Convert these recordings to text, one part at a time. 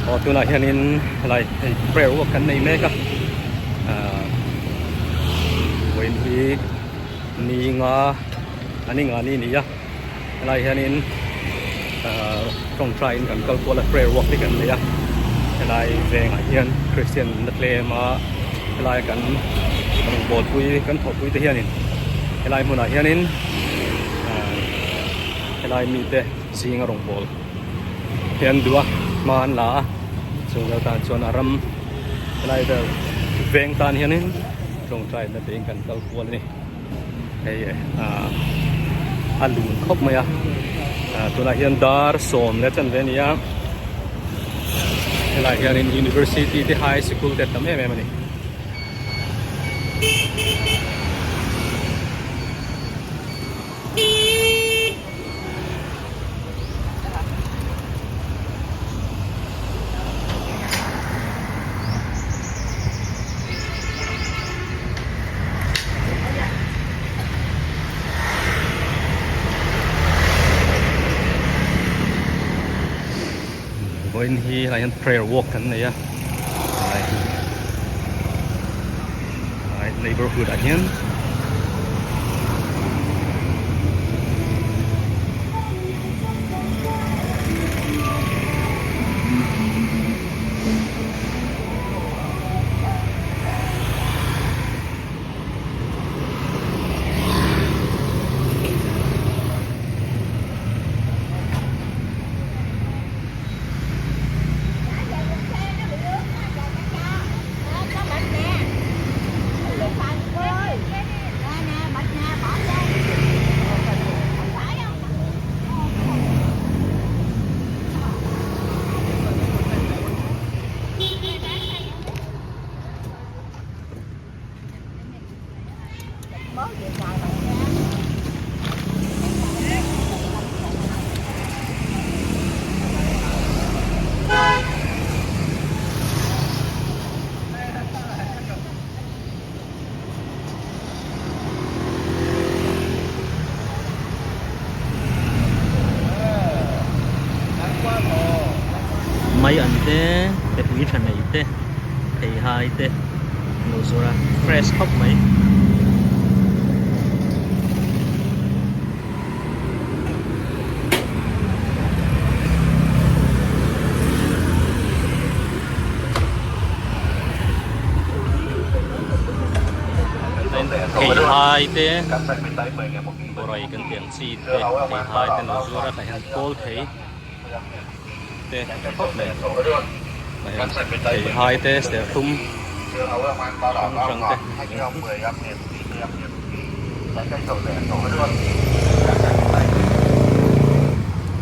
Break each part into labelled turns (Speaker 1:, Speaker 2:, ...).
Speaker 1: Aw tunah hianin helai hei prayer walk kan nei mek a ahh vawiin hi ni nga a ni nga ni a ni a helai hianin ahh tawngtai in kan kal kual a prayer walk te kan nei a helai vengah hian christian na tlem a helai kan rawngbawlpui kan thawhpui te hianin helai hmunah hianin ahh helai mite zinga rawngbâwl hi an duh a hma an la a chung vel tan chuan a ram helai vel veng tan hianin tawngtai na tein kan kal kual a ni hei ah a lun khawp mai a ah tunah hian dar sawm leh chanve a ni a helaiah hianin university te high sikul te a tam em em a ni. Vawiin hi helai hian prayer walk kan nei a neighbourhood ah hian. Mai an te te pui tha nei te theihai te an lo zuar a fresh khawp mai. Theihai te borai kan tih ang chi te theihai te an lo zuar a tah hian kawl thei te khawp mai tah hian theihai te serthlum hrang hrang te.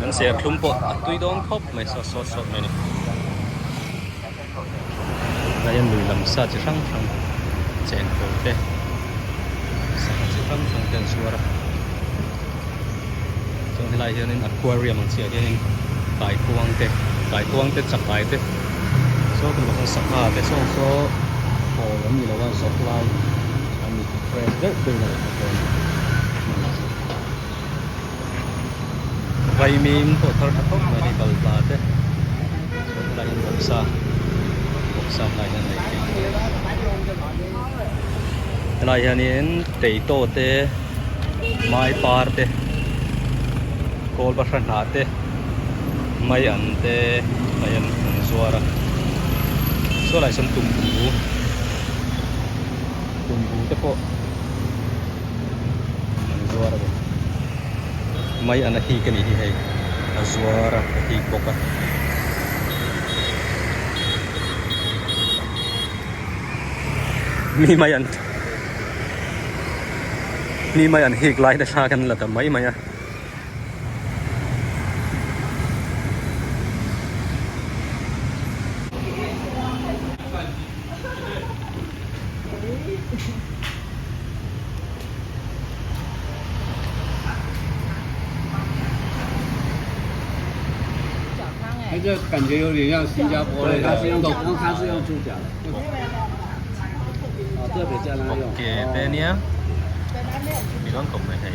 Speaker 1: An serthlum pawh a tui dawn khawp mai sawt sawt sawt mai a ni. Tunah hian lui lam sa chi hrang hrang chengkawl te sangha chi hrang hrang te an zuar a chuan helaiah hianin aquarium ang chiah hianin kaikuang te kaikuang te chakai te saw tur ah sawn sangha te saw saw hawl an ni lo a zawrh lai an ni fresh deuh deuhin a lang bawk a ni. Vaimim pawh thar tha khawp mai hei balhla te chuan helai hian bawksa bawksa helai hian lei theih helai hianin teitaw te mai par te kawl bahra hnah te mai an te helai hian an zuar a saw lai sawn tumbu tumbu te pawh. An zuar a ni. Mai an a hik a nih hi hei. A zuar a, a hik bawk a. Mi mai an mi mai an hik lai te thla kan la ta mai mai a. Ke te nia mi dawn khawp mai hei.